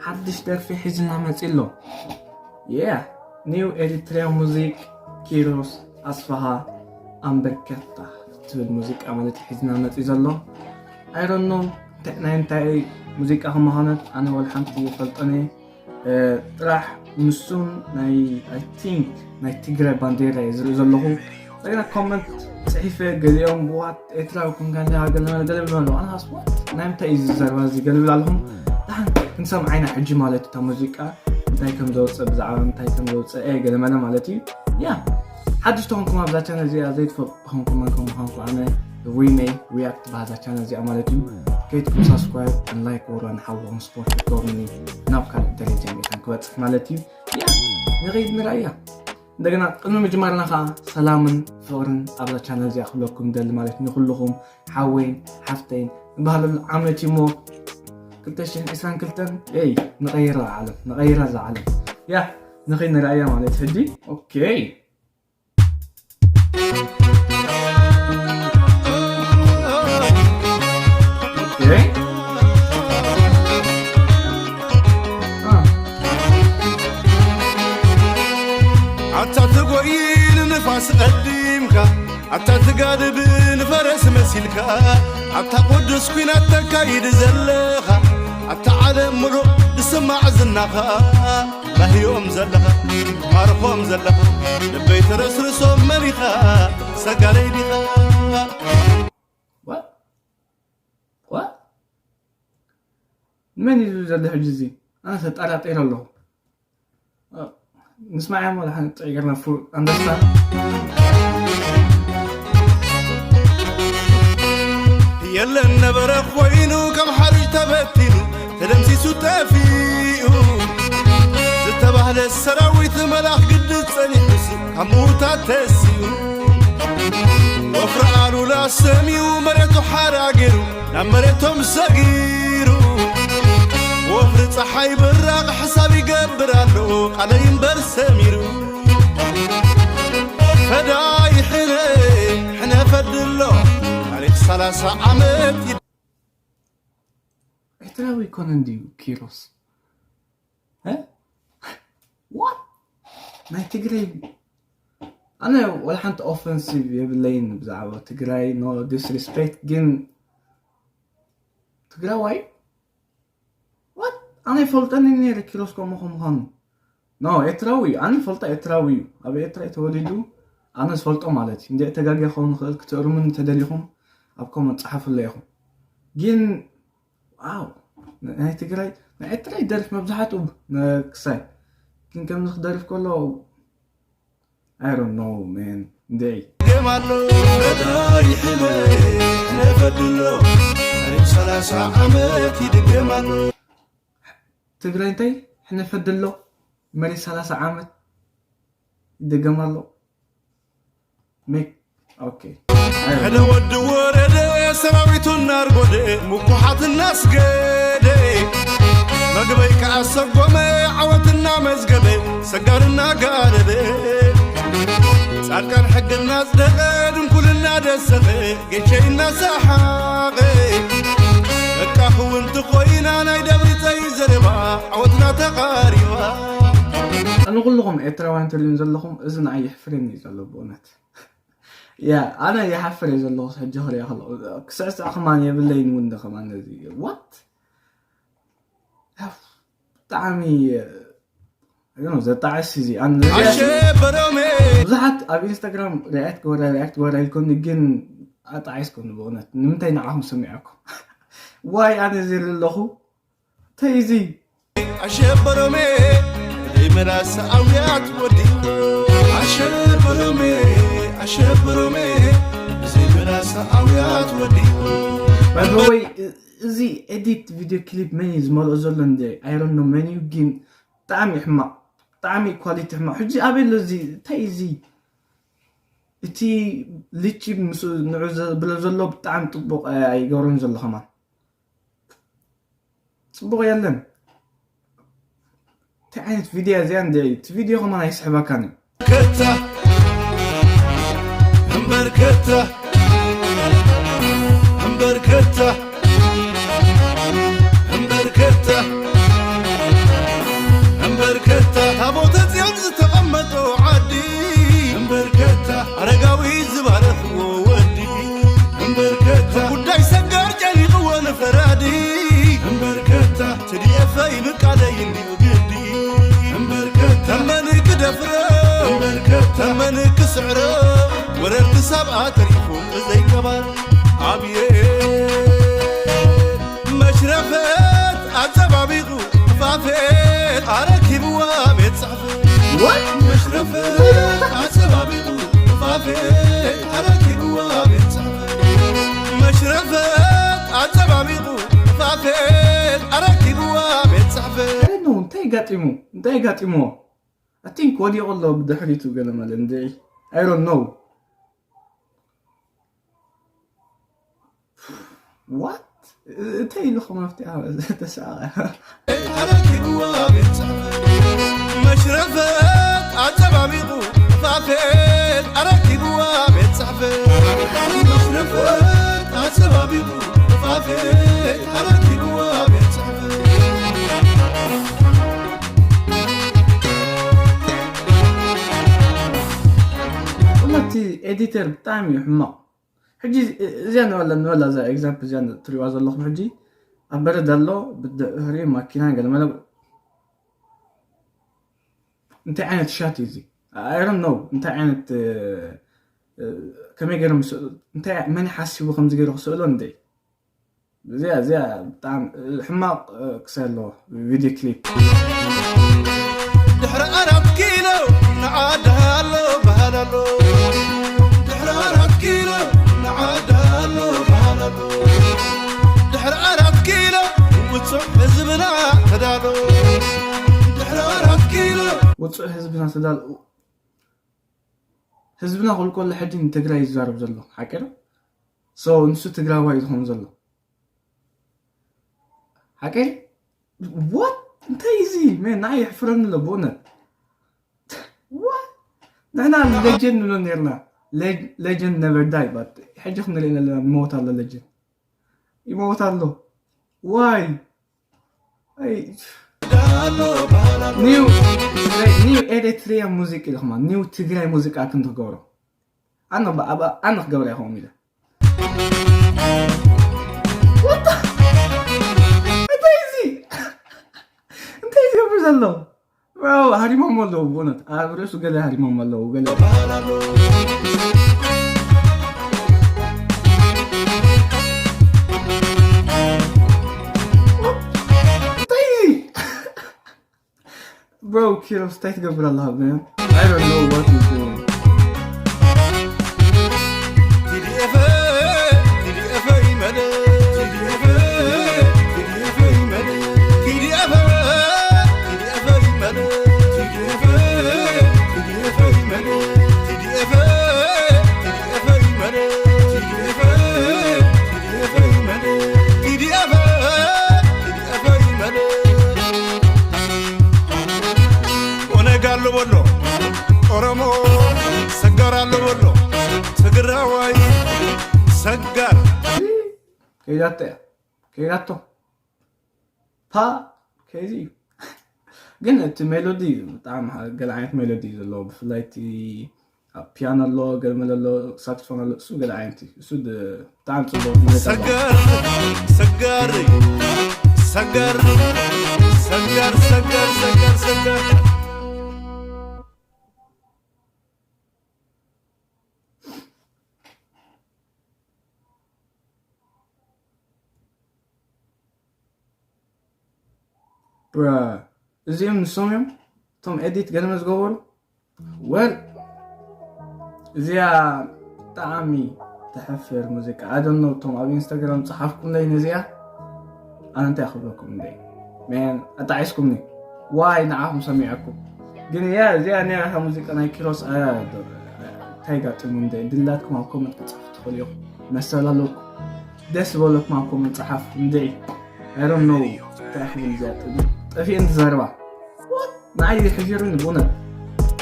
ሓድሽ ደርፊ ሒዝና መጺ ኣሎ። Yeah, new Eritrea ሙዚክ፣ ኪሮስ ኣስፋሃ ኣምበርከታ ትብል ሙዚቃ ማለት ሒዝና መጺ ዘሎ። I don't know እንታይ ናይ እንታይ ሙዚቃ ከም ምዃነት ኣነ ወላ ሓንቲ ይፈልጦን እየ። ጥራሕ ንሱን ናይ I think ናይ ትግራይ ባንዴራ እየ ዝርኢ ዘለኹ። እንደገና ኮመንት ጽሒፈ፣ ገሊኦም what ኤርትራዊ ኮንካ እንዲኻ ገለ መለ ገለ ብሎ ኣለዉ። ኣነ what ናይ ምንታይ እዩ እዚ ዘረባ እዚ ገለ ብሎ ኣለኹም። ደሓን ክንሰምዓ ኢና ሕጂ ማለት እታ ሙዚቃ እንታይ ከም ዘውፅእ ብዛዕባ እንታይ ከም ዘውፅእ እየ ገለ መለ ማለት እዩ። ያ ሓድሽ ተኾንኩም ኣብዛ ቻነል እዚኣ ዘይትፈልጡ ተኾንኩም መን ከም ምዃንኩ ኣነ ዊመይ ሪያክት ባህዛ ቻነል እዚኣ ማለት እዩ። ከይትኩም ሳብስክራይብ ን ላይክ ወሮ ንሓወኹም ስፖርት ክትገብሩኒ ናብ ካልእ ደረጃ ሜታን ክበፅሕ ማለት እዩ። ያ ንኸይድ ንረኣያ። እንደገና ቅድሚ ምጅማርና ከዓ ሰላምን ፍቕርን ኣብዛ ቻነል እዚኣ ክብለኩም ደሊ ማለት ንኩልኹም ሓወይን ሓፍተይን ንባህለሉ ዓመት እዩ እሞ ክልተ ሽሕን ዕስራን ክልተን ኤይ ንቐይራ ዓለም ንቐይራ እዛ ዓለም ያ ንኸይድ ንረኣያ ማለት ሕጂ ኦኬ። ኣታ ትጎይ ንንፋስ ቀዲምካ ኣታ ትጋልብ ንፈረስ መሲልካ ኣብታ ቅዱስ ኲናት ተካይድ ዘለኻ ኣብታ ዓለም ምሉእ ዝስማዕ ዝናኻ ባህዮም ዘለኻ ማርኾም ዘለኻ ልበይ ተረስርሶም መን ኢኻ ሰጋለይ ዲኻ መን እዩ ዘሎ ሕጂ እዚ ኣነ ተጠራጢረ ኣለኹ። ንስማዕ እሞ ደሓን ጥዒ ገርና ፉ ኣንበሳ የለን ነበረ ኮይኑ ከም ሓርጅ ተበቲኑ ተደምሲሱ ጠፊኡ ዝተባህለ ሰራዊት መላኽ ግዲ ጸኒሑስ ካብ ምውታት ተሲኡ ወፍሪ ኣሉላ ሰሚኡ መሬቱ ሓራ ገይሩ ናብ መሬቶም ሰጊሩ ወፍሪ ፀሓይ ብራቕ ሓሳብ ይገብር ኣሎ ቃለይ እምበር ሰሚሩ ፈዳይ ሕነ ሕነ ፈድሎ ታሪክ ሰላሳ ዓመት ኤርትራዊ ይኮነን ድዩ ኪሮስ? እ? What? ናይ ትግራይ ኣነ ወላ ሓንቲ ኦፈንሲቭ የብለይን ብዛዕባ ትግራይ no disrespect ግን ትግራዋይ what ኣነ ይፈልጠኒ ነይረ ኪሮስ ከምኡ ከምዃኑ no ኤርትራዊ እዩ ኣነ ይፈልጦ ኤርትራዊ እዩ ኣብ ኤርትራ እዩ ተወሊዱ ኣነ ዝፈልጦ ማለት እዩ እንደ ተጋጊ ክኸውን ይኽእል ክትእርሙኒ ተደሊኹም ኣብ ኮመንት ጸሓፉለይ ኢኹም ግን ዋው ናይ ትግራይ ናይ ኤርትራ ይደርፍ መብዛሕትኡ ክሳይ ግን ከምዚ ክደርፍ ከሎ I don't know man እንድዒ ገማሎ ፈዳይ ሕነ ሕነ ፈድሎ ታሪክ ሰላሳ ዓመት ይድገም ኣሎ ትግራይ እንታይ ሕነ ፈድሎ መሬት ሰላሳ ዓመት ይድገም ኣሎ ሜክ ኦኬ ሕነ ወዲ ወረደ ሰራዊቱ እናርጎደ ምኩሓት እናስገደ መግበይ ከኣ ሰጎመ ዓወት እናመዝገበ ሰጋር እናጋለበ ጻድቃን ሕጊ እናጽደቐ ድንኩል እናደሰቐ ጌቸይ እናሰሓቐ በቃ ክውንቲ ኮይና ናይ ደብሪ ጸይ ዘረባ ዓወትና ተቓሪባ ንኩልኹም ኤርትራውያን ትሪኡን ዘለኹም እዚ ንዓይ የሕፍረኒ እዩ ዘሎ ብእውነት ያ ኣነ ይሓፍር እየ ዘለኹ ሕጂ ክሪኦ ከለኹ ክስዕስዕ ከማን የብለይን እውን ከማን ነዚ what ብጣዕሚ ዘጣዕስ እዚ ኣሸበሮሜ ብዙሓት ኣብ ኢንስታግራም ሪያክት ግበራ ሪያክት ግበራ ኢልኮኒ ግን ኣጣዒስኮኒ ብእውነት ንምንታይ ንዓኹም ሰሚዐኩም ዋይ ኣነ እዚ ኣለኹ እንታይ እዚ ኣሸበሮሜ ዘይመላስ ኣውያት ወዲ ኣሸበሮሜ ኣሸበሮሜ ዘይመላስ ኣውያት ወዲ ባይዘወይ እዚ ኤዲት ቪድዮ ክሊፕ መን እዩ ዝመልኦ ዘሎ እንደ ኣይሮኖ መን እዩ ግን ብጣዕሚ ሕማቕ ብጣዕሚ ኳሊቲ ሕማቕ ሕጂ ኣበይ ኣሎ እዚ እንታይ እዚ እቲ ልቺ ምስ ንዑ ዘብሎ ዘሎ ብጣዕሚ ጥቡቕ ኣይገብሮን ዘሎ ከማን ፅቡቕ የለን እንታይ ዓይነት ቪድዮ እዚኣ እንደ እቲ ቪድዮ ከማን ኣይስሕበካን እዩ ከታ እምበር ከታ እምበር ከታ እምበር ከታ ይብቃለይ እንዲዩ ግዲ እምበርከታ ተመን ክደፍረ እምበርከታ ተመን ክስዕረ ወረርቲ ሰብኣ ተሪፉ ብዘይከባር ኣብየ መሽረፈት ኣጸባቢቑ ፋፌት ኣረኪብዋ ቤት ጽሕፈት መሽረፈት ኣጸባቢቑ ፋፌት ኣረኪብዋ ቤት ጽሕፈት መሽረፈት ኣጸባቢቑ ፋፌት ኣረኪብዋ ቤት ጽሕፈት። እንታይ ጋጢሙ እንታይ ጋጢምዎ? I think ወዲቑ ኣሎ ብድሕሪቱ ገለ መለ እንድዒ። I don't know. What? እንታይ ኢልኹም ኣብቲ ተሰኣቐ? ኣረኪብዋ ቤት ጽሕፈት መሽረፈት ኣጸባቢቑ ፋፌት ኣረኪብዋ ቤት ጽሕፈት መሽረፈት ኣጸባቢቑ ፋፌት ኣረኪብዋ ቤት ጽሕፈት እቲ ኤዲተር ብጣዕሚ እዩ ሕማቕ። ሕጂ እዚኣ ንበላ ንበላ እዛ ኤግዛምፕል እዚኣ ትሪዋ ዘለኹም ሕጂ ኣብ በረድ ኣሎ ብድሕሪ ማኪና ገለመለ እንታይ ዓይነት ሻት እዩ እዚ? I don't know እንታይ ዓይነት ከመይ ገይሮም እንታይ መን ሓሲቡ ከምዚ ገይሩ ክስእሎ እንደ እዚኣ እዚኣ ብጣዕሚ ሕማቕ ክሳይ ኣለዎ ቪድዮ ክሊፕ ድሕሪ ኣራት ኪሎ ንዓዲ ኣሎ በሃል ኣሎ ድሕሪ ኣራት ኪሎ ንዓዲ ኣሎ በሃል ኣሎ ድሕሪ ኣራት ኪሎ ውጹዕ ህዝብና ተዳሎ ድሕሪ ኣራት ኪሎ ውጹዕ ህዝብና ተዳሎ ህዝብና ክልኮሎ ሕጂ ንትግራይ ይዛረብ ዘሎ ሓቂ ዶ so ንሱ ትግራዋይ ዝኸውን ዘሎ ሓቂ what እንታይ እዚ መን ንዓይ የሕፍረኒ ኣሎ ብእውነት what ንሕና ሌጀንድ ንብሎ ነርና legend never die but ሕጂ ክንርኢ ኣለና ይመውት ኣሎ legend ይመውት ኣሎ why new new Eritrea ሙዚቅ ኢልኹማ new ትግራይ ሙዚቃ ክንዲ ክገብሮ ኣነ ኣነ ክገብረ ይኸውን ኢለ እንታይ እዚ እንታይ ዝገብር ዘሎ ሃሪሞም ኣለዉ ብእውነት ኣብ ርእሱ ገለ ሃሪሞም ኣለዉ ገለ Bro, Kiros, እንታይ ትገብር ኣለኻ man? I don't know what you're doing. ኦነግ ኣሎ በሎ ኦሮሞ ሰጋር ኣሎ በሎ ትግራዋይ ሰጋር ከይዳቶ እያ ከይዳቶ ፓ ከዚ እዩ ግን እቲ ሜሎዲ ብጣዕሚ ገለ ዓይነት ሜሎዲ እዩ ዘለዎ ብፍላይ እቲ ኣብ ፒያኖ ኣሎ ገለመለ ኣሎ ሳክስፎን ኣሎ እሱ ገለ ዓይነት እዩ እሱ ብጣዕሚ ጽቡቅ ሰጋር ሰጋር ሰጋር ሰጋር ሰጋር ሰጋር ሰጋር እዚኦም ንሶም እዮም እቶም ኤዲት ገለመ ዝገበሩ ወል እዚኣ ብጣዕሚ ተሕፍር ሙዚቃ ኣደኖ እቶም ኣብ ኢንስታግራም ፀሓፍኩምለይ ነዚኣ ኣነ እንታይ ክብለኩም እንደ መን ኣጣዒስኩምኒ ዋይ ንዓኹም ሰሚዐኩም ግን እያ እዚኣ ነራታ ሙዚቃ ናይ ኪሮስ እንታይ ጋጥሙ እንደ ድላትኩም ኣብ ኮመንት ክፅሕፉ ትኽእሉ ኢኹም መሰል ኣለኩም ደስ ዝበለኩም ኣብ ኮመንት ፀሓፍ እንድዒ I don't know እንታይ ክብል እዚኣ ጠፊኤን ትዛረባ ንዓይ ሕፊሩኒ ብእውነት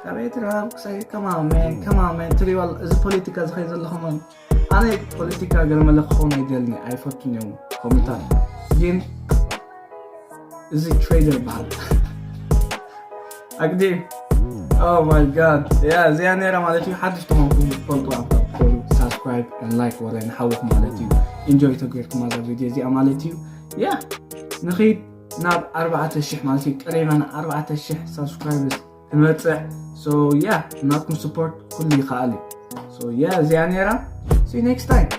ካብ ኤርትራ ክሳይ ከማመን ከማመን ትሪዋል እዚ ፖለቲካ ዝኸይ ዘለኹም ኣነ ፖለቲካ ገርመለ ክኸውን ኣይደልኒ ኣይፈቱን እዮም ኮምንታት ግን እዚ ትሬደር በሃል ኣግዲም Oh my god yeah እዚኣ ነራ ማለት እዩ ሓድሽ ተኾንኩም ትፈልጡ ኣንታ ትፈልጡ subscribe and like ወረ ንሓውኹም ማለት እዩ enjoy ተገርኩም ኣዛ ቪድዮ እዚኣ ማለት እዩ yeah ንኺድ ናብ ኣርባዕተ ሽሕ ማለት እዩ ቀሪበና ኣርባዕተ ሽሕ subscribers ክንበፅሕ። So yeah, ናትኩም support ኩሉ ይከኣል እዩ። So yeah, እዚኣ ነይራ። See you next time.